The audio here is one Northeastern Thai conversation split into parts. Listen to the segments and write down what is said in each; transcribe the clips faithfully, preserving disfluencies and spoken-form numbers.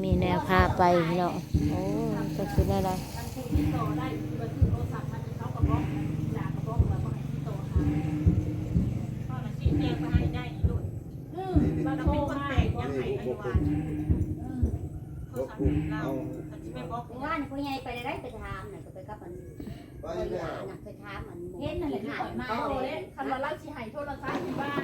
มีแนวพาไปพี่น้อง โอ้ จักสิแนวใด อืม มันโทรมา นี่ผมบอกคุณ อืม โทรศัพท์เรา เอา คันสิไปบอก เมื่อวานพ่อใหญ่ไปได้ไปถามน่ะก็ไปกับมัน ไป พ่อ แล้ ยาว น่ะไปถามมัน เห็นนั่นแหละที่ข่อยมาเลยคันว่าเราสิให้โทรศัพท์ที่บ้าน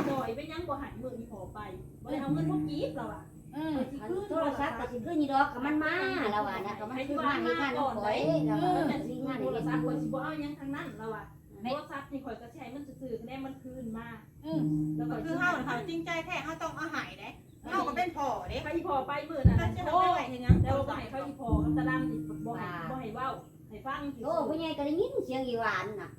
จ่อยไปยังบ่ให้มื้อนี้ขอไปบ่ได้เอาเงินพวกกีบเราอ่ะ อืมอันโทรศัพท์ก็สิขึ้นอยู่ดอกกับมันมาแล้วว่านะกับมันขึ้นมาในงานของข่อยแล้วว่า แต่ สิ สิ งาน โท ใน ร เฮ็ด ศัพท์ บุ ข่อย ญ สิบ่เอาหยังทั้งนั้นเราอ่ะโทรศัพท์นี่ข่อยก็สิให้มันซื่อๆคะแนนมันคืนมา อืม แล้วก็ คือเฮาน่ะเขาจริงใจแท้เฮาต้องเอาให้เด้เฮาก็เป็นพ่อเด้ เขาอีพ่อไปมื้อนั้น แล้วจะ โอ้ เอาไปให้เฮ็ดหยัง แต่ว่าบ่ให้เขาอีพ่อกับตะลำนี่บ่ให้บ่ให้เว้าให้ฟังซื่ โอ้ อๆ พ่อใหญ่ก็ได้ยินเสียงอีหวานน่ะ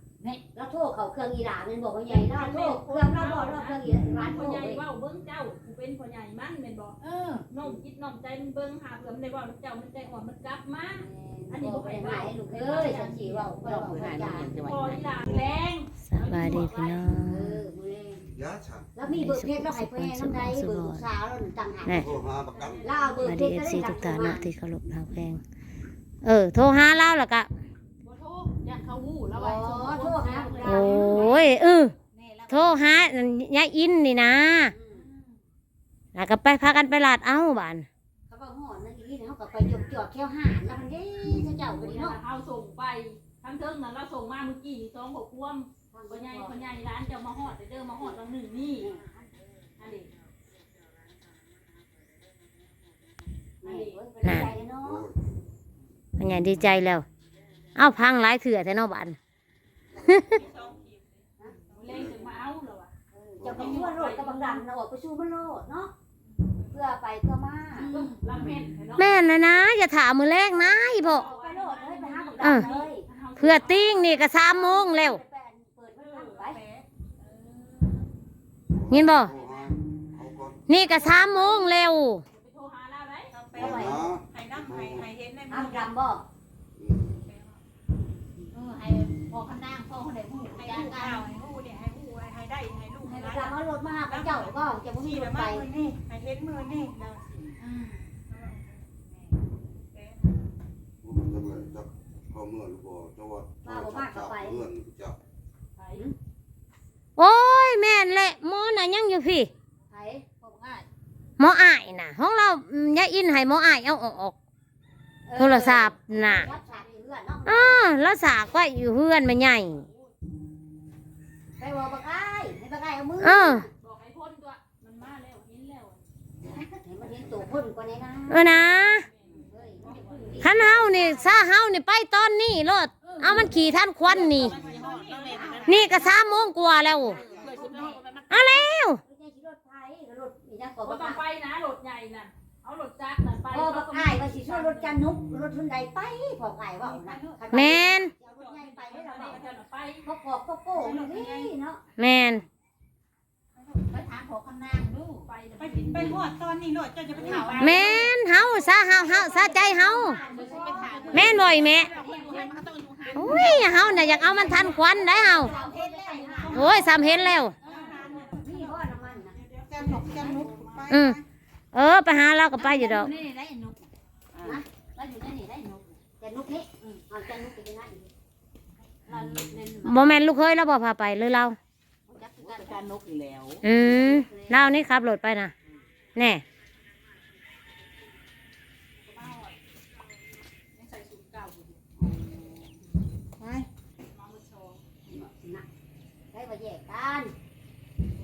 แล้วโทรเข้าเครื่องอีหลาแม่นบอกพ่อใหญ่เราโทรเครื่องเราบอกเราเครื่องอีหวานโทร พ่อใหญ่ เลย เว้าเบิ่งเจ้าผู้เป็นพ่อใหญ่มันแม่นบ่ เออ น้อมจิตน้อมใจมันเบิ่งหาเพื่อมันได้เว้าเจ้ามันใจอ่อนมันกลับมา อันนี้บอกไปหมายลูกเอ้ยสันสีเว้าก็บอกไปจ้า พออีหลาแรง สบายดีพี่น้อง เออมื้อแรง ยาฉัน แล้วมีเบอร์เพชรเราให้พ่อแม่น้ำใจเบอร์ลูกสาวเราต่างหาก นี่ โทรหาประกัน เราเอาเบอร์ มา เพ ดี ชร เอ ก็ ฟ ได้ ซี จั ทุ บ กท่าน มา เนาะที่เคารพทางแพง เออ โทรหาเราแล้วก็ บ่โทรย่านเขาฮู้แล้ว อ๋อ ว่า โทษนะ โอ้ยเออโทรหา ยายอินนี่นะ แล้วก็ไปพากันไปลาดเอาบ้าน เขาบอกหอดนั่นนี่เขาก็ไปจวกจวกแถวหาดแล้วมันเด้เจ้าก็ดีเนาะ เอาส่งไปทางเทิงนั้นเราส่งมาเมื่อกี้นี่สองข้อความพ่อใหญ่พ่อใหญ่ร้านเจ้ามาฮอดเด้อมาฮอดตรงหนึ่งนี่อันนี้อันนี้ ใจเนาะ มันยังดีใจแล้ว เอ้าพังหลายเถื่อแท้เนาะบ้าน เล่นถึงมาเอาเหรอวะ เจ้าก็ชวนโลดกับบางดันเราออกไปสู้มันโลดเนาะเพื่อไปเพื่อมา ลำเพ็ญเนาะ แม่นนะนะอย่าถามมือแรกนะอีพ่อ ไปโลดเลยไปหาบางดันเลย เพื่อติ้งนี่ก็สามโมงแล้ว ไปเปิดมันไป ยินบ่ โทรหาเขาก่อน นี่ก็สามโมงแล้ว ไปโทรหาเราได้ ไปไหวให้น้ำให้ให้เห็นในมื อ้า อ วดำบ่ อืม เออให้พ่อคำนางพ่อคนใดผู้ ให้ จ้าง ลูก กา เอา ว ให้ลูกเนี่ยให้ลูกให้ได้ให้ลูก ให้ ให้ ดำเอารถมาหาพระเจ้าก็จะไม่มี ขี่ ร แบ ถ บ ไป มามือนี่ให้เห็นมือนี่แล้ว อืม จะเมื่อจะเข้าเมืองหรือบ่จะว่าโทรศัพท์เพื่อนจะ โอ้ยแม่นแหละหมอน่ะยังอยู่พี่ ไผบอกง่าย หมออ้ายน่ะของเราอืมยายอินให้หมออ้ายเอาออก โทรศัพท์น่ะ รับสายเพื่อนเนาะ เออแล้วสากไว้อยู่เฮือนแม่ใหญ่ ไปบอกบักอ้ายให้บักอ้ายเอามือ เออ บอกให้พ้นตัวมันมาแล้วเห็นแล้ว ให้มันเห็นตัวคนกว่าในนะ เออนะ เฮ้ย คันเฮานี่ซาเฮานี่ไปตอนนี้โลดเอามันขี่ทันควันนี่ นี่ก็สามโมงกว่าแล้ว เอาแล้ว รถใหญ่ขี่รถไฟรถอีหยังก็ ก็ บัก ต้องไป อ้าย นะรถใหญ่น่ะเอารถจักรน่ะไป พ่อบักอ้ายว่าสิชวนรถจันนุกรถทุนใดไปพ่ออ้ายว่านะ แม่น เอารถใหญ่ไปได้ ไป แล้ว ไป เนาะ ไป พ่อปอกพ่อโก้นี่เนาะ แม่น ไปถามพ่อคำนางดู ไป ไปไปฮอดตอนนี้โลดเจ้าจะไปถาม แม่นเฮาซาเฮาเฮาซาใจเฮาแม่นบ่อีแม่โอ้ยเฮาน่ะอยากเอามันทันควันได้เฮาโอ้ยสามเห็นแล้ว นี่บ่น้ำมันนะ จันนกจันนกไป อืม เออไปหาเราก็ไปอยู่ดอก นี่ได้นก นะแล้วอยู่ในนี่ได้นกจันนุกนี่อืมเอาจันนุกไปกินนะอีก บ่แม่นลูกเขยแล้วบ่พาไปหรือเรา จักคือ ว่า กัน ไปการนกอีกแล้ว อืมเรานี่ขับรถไปนะแน่ ยังใส่สูตรเก่าอยู่ ไป มาหมดสอง นะได้มาแยกกัน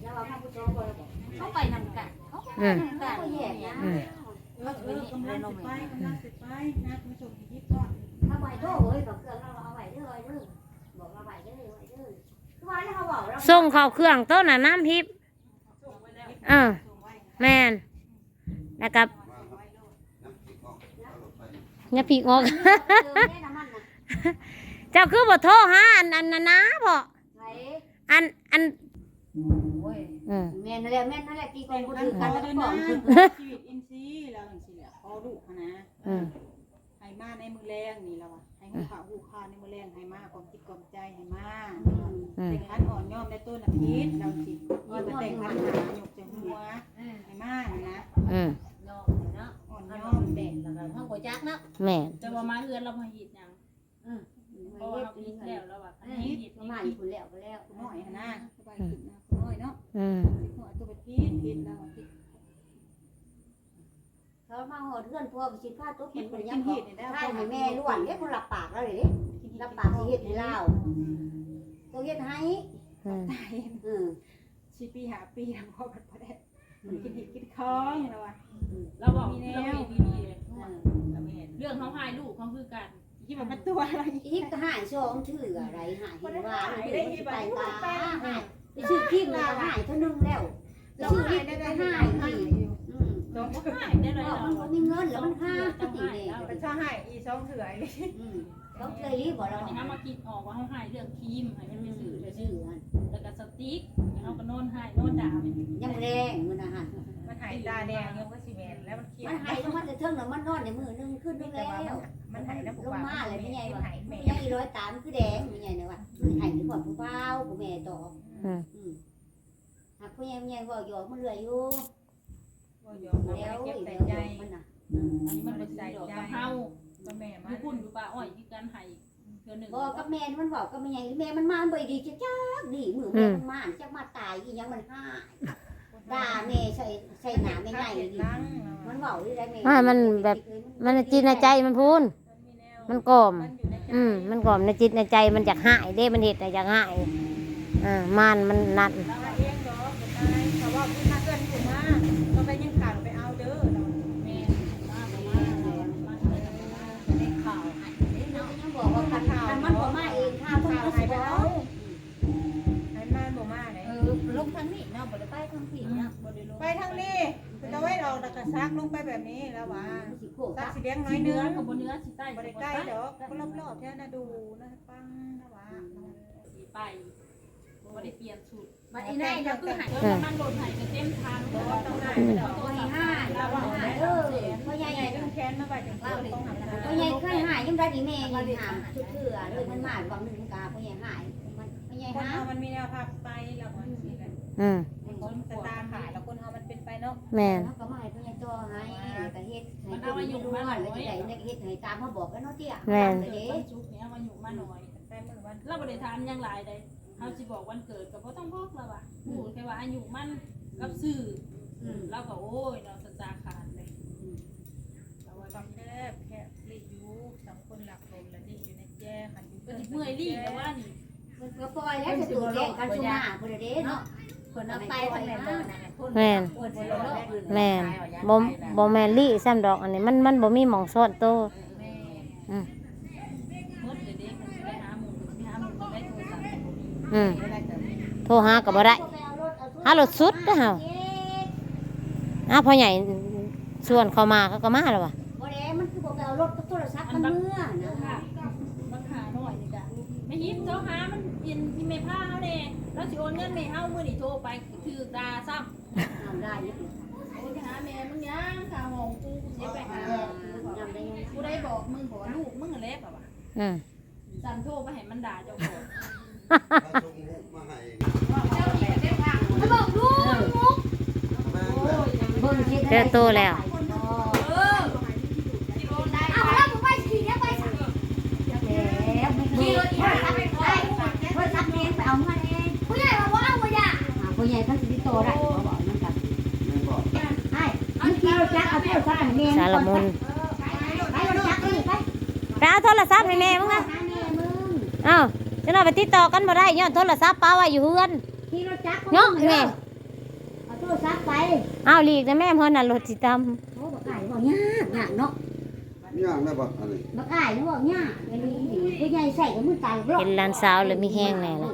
แล้วว่ามาผู้ชมก็เลยบอก เขาไปนำกันเขาไป อืม นำกัน ก็แยกนะ อืม เออเออกำลังสิไปกำลังสิไปนะคุณผู้ชมที่ยิบก่อน ถ้าไปโทษเฮ้ยกับเครื่องเราเอาไว้เด้อไว้เด้อบอกเราไว้เด้อไว้เด้อคือว่าแล้วเขาบอกเรา ส่งเข้าเครื่องโต๊ะน่ะน้ำพริกเออแม่นแล้วก็ น้ำพริกออกเอาลงไป อย่าพริกออก เติมแม่น้ำมันนะ เจ้าคือบ่โทรหาอันอันนั้นนะพ่อ ไหน อันอัน โอ้ย อืม แม่นนั่นแหละแม่นนั่นแหละตีกองบุญถือกันแล้วก็กอง ชีวิตอินทรีย์แล้วจังซี่แหละพ่อลูกหั้นนะ อืม ให้มาในมือแรงนี่แล้ววะให้ฮู้ข่าวฮู้ข่าวในมือแรงให้มาความคิดความใจให้มา อืม แต่งขันอ่อนยอมในต้นอาทิตย์เราสิว่าแต่แต่งขันหายกจะหัวให้มานะ อืม เนาะเนาะ อ่อนยอม จักเนาะ แม่น แต่ว่ามาเฮือนเราบ่เฮ็ดหยัง อืม เพราะว่าเราผิดแล้ว เราว่า เออ ผิด ผิด ประมาณนี้ คุณแล้ว ก็แล้ว คุณน้อยหั่นนะ สบายขึ้นนะ คุณน้อยเนาะ อืม เด็กน้อยตัวเป็นผิด ผิดแล้ว ผิด เขามาฮอดเฮือนพ่อก็สิพาตกเป็นหยังก็ พาให้แม่ล้วนเด้ บ่รับปากแล้วเด้ รับปากสิเฮ็ดให้ลาว ต้องเฮ็ดให้ อืม ตาย เออ สี่ปีห้าปีแล้วพ่อก็บ่ได้ อืม กินหินกินคองแล้วว่ะ อืม เราบอก มีแนว เราเห็นดีๆเลย เออ เรื่องเขาหายลูกเขาคือกัน คิดว่ามันตัวอะไร อีกก็หายสองเทื่ออะไร หายเห็นว่า บ่ได้หาย หาย ได้ หาย หาย ไปซื้อครีมแล้วก็หายเท่านึงแล้ว ไปซื้ออีกก็หายอีก อืม เจ้าหายได้เลย เออ มันบ่มีเงินแล้วมันหา เจ้าหายแล้ว ไปเจ้าหายอีกสองเทื่ออีก อืม ต้องเคยรีบบอกเรา วันนี้เขามาคิดออกว่าเขาหายเรื่องครีม ให้มันไปซื้อ อืม ไปซื้อ แล้วก็สติ๊ก เขาก็นอนหายนอนด่ามันอยู่ ยังแรงมื้อนะหั่น มันหายตาแดงยังก็สิแม่นแล้วมันเครียด มันหายลงมาแต่เทิงแล้วมันนอนในมื้อหนึ่งคืนหนึ่งแล้ว มันหายแล้ว ลงมาแล้ว แม่ใหญ่ว่า หายแม่ แม่ใหญ่อีร้อยตามันคือแดง แม่ใหญ่เนี่ยว่า มันหายก่อนผู้บ่าวผู้แม่ต่อ อืม อืม หากผู้ใหญ่ ผู้ใหญ่เว้าหยอกมันเรื่อยอยู่ เว้าหยอก แล้ว เก็บใส่ใจ มันน่ะ อืม อันนี้มันบ่ใส่ดอกกับเฮา ก็แม่มัน อยู่พุ่นอยู่ป่าอ้อยคือกัน ให้เทื่อหนึ่ง บ่ กับแม่มันเว้ากับแม่ใหญ่ แม่มันมามันบ่ดีจักดี มื้อแม่ อืม มันมาจักมาตายอีหยังมันหาย ด่าแม่ใส่ ใส่หน้าแม่ใหญ่อีก มันเว้าอยู่ได้แม่ อ่า มันแบบ มันจิตในใจมันพู้น มันกล่อม อืม มันกล่อมในจิตในใจ มันอยากหายเด้ มันเฮ็ดน่ะอยากหาย อ่า มารมันนั่น เราเองดอกบ่ตาย เขาว่าเพิ่นมาเอิ้นผู้มา ก็ไปยังข่าวไปเอาเด้อ แม่น มาบ่มา มาเอิ้นบ่มา ได้ข่าวให้เด้เนาะ ยังบอกว่าคัน คันมันบ่มาเอง ข่าวเพิ่นก็สิบ่เอา ให้มันบ่มาเลย เออ ลงทางนี้เนาะ บ่ได้ไปทางพี้เนาะ อืม บ่ได้ลง ไปทางนี้ ตะเวนออกแล้วก็ซักลงไปแบบนี้แล้วว่า มันสิโค้ง ซักสิเลี้ยงน้อยเนึง เหนือก็บ่เหนือ สิใต้ก็บ่ใต้ บ่ได้ใกล้ดอก ก็รอบๆแถวนาดูนะ ฟังนะว่า สิไป บ่ได้เปลี่ยนชุด บัดอีนายก็คือให้ เออ มันหล่นให้ก็เต็มทาง บ่ต้องให้ดอก บ่ให้หาย เราว่าหาย เออ พ่อใหญ่ ดึงแขนมาไว้จังซี่ พ่อใหญ่เคยหายยังได้ดีแม่ยังหามชุดเถื่อเลย มันมาบางหนึ่งกาพ่อใหญ่หาย มัน พ่อใหญ่ คน หา เฮามันมีแนวพาไปแล้วมันสิแหละ อืม คนสตาร์ขาดแล้วคนเฮามันเป็นไปเนาะ แม่น เฮาก็มาให้พ่อใหญ่ต่อให้ แล้วก็เฮ็ดให้ มันเอาอายุมาหน่อย แล้วจะได้เฮ็ดให้ตามเฮาบอกกันเนาะเตี้ย แม่น ตามเด้ วันศุกร์นี้เอาอายุมาหน่อย ไปมื้อวัน เราบ่ได้ถามหยังหลายใด เฮาสิบอกวันเกิดก็บ่ต้องบอกแล้วว่ะ อืม ฮู้แค่ว่าอายุมันกับชื่อ อืม เราก็โอ้ยเนาะ สตาร์ขาดเลย อืม เราว่า ความแคบ แคบลีอยู่ สองคนหลักลมและลีอยู่ในแจ้ คันอยู่ ก็สิเมื่อยลีแล้วว่านี่ ก็ปล่อยแล้วจะตัวแข่งกันซุมหน้าพุ่นเด้เนาะ เพิ่นเอาไปทางไหนบ่นะ แม่น เพิ่นสิลงเลิก แม่น บ่ บ่แม่นลีซ้ำดอก อันนี้มัน มันบ่มีหม่องซ่อนโต แม่น อืม หมดเลยเด้ เพิ่นสิไปหาหมู่ สิไปหาหมู่ เพิ่นได้โทรศัพท์ อืม โทรหาก็บ่ได้ หารถสุดเด้อเฮา อ้าว พ่อใหญ่ชวนเขามา เขาก็มาแล้ววะ บ่ได้ มันคือบ่ไปเอารถกับโทรศัพท์มันเมือนะ บักหาน้อยนี่จ้ะ แม่ยิบโทรหามันอินที่แม่พาเฮาแน่ แล้วสิโอนเงินแม่เฮามื้อนี้โทรไปถือด่าซ้ำ เอาได้อยู่ โอนไปหาแม่มึงยัง ค่าห้องกู กูสิไปหา ยามได้ยัง ผู้ใดบอกมึง บอกลูกมึงนั่นแหละ ก็ว่า อืม จันโทรมาให้มันด่าเจ้าของ มาส่งรูปมาให้ เจ้านี่ก็ได้ว่า มาบอกลูก มา เบิ่งสิ เจอตัวแล้ว เออ เอาแล้วผมไปขี่แล้วไปสั่ง แล้ว ขี่รถอีกแล้วไป โทรศัพท์แม่ไปเอามาเอง ผู้ใหญ่ว่าบ่เอาบ่อยาก อ่า ผู้ใหญ่เพิ่นสิติดต่อได้ เขาบอกนั่นกัน แม่นบอก ไอ้ มึงขี่รถจักรเอาโทรศัพท์ให้แม่ สารมุน ไปรถจักรนี่ไป ไปเอาโทรศัพท์ให้แม่มึงนะ หาแม่มึง อ้าว จักหน่อยไปติดต่อกันบ่ได้ ย้อนโทรศัพท์ปะไว้อยู่เฮือน ขี่รถจักร เนาะแม่ เอาโทรศัพท์ไป อ้าว หลีกนะแม่ เพราะนั่นรถสิตำ โอ้ บักอ้ายเว้ายาก ยากเนาะ ยากนะบักอันนี้ บักอ้ายนี่เว้ายาก อันนี้ผู้ใหญ่ใส่กับมือตาหลอก เห็นหลานสาวเลยมีแฮงแน่ล่ะ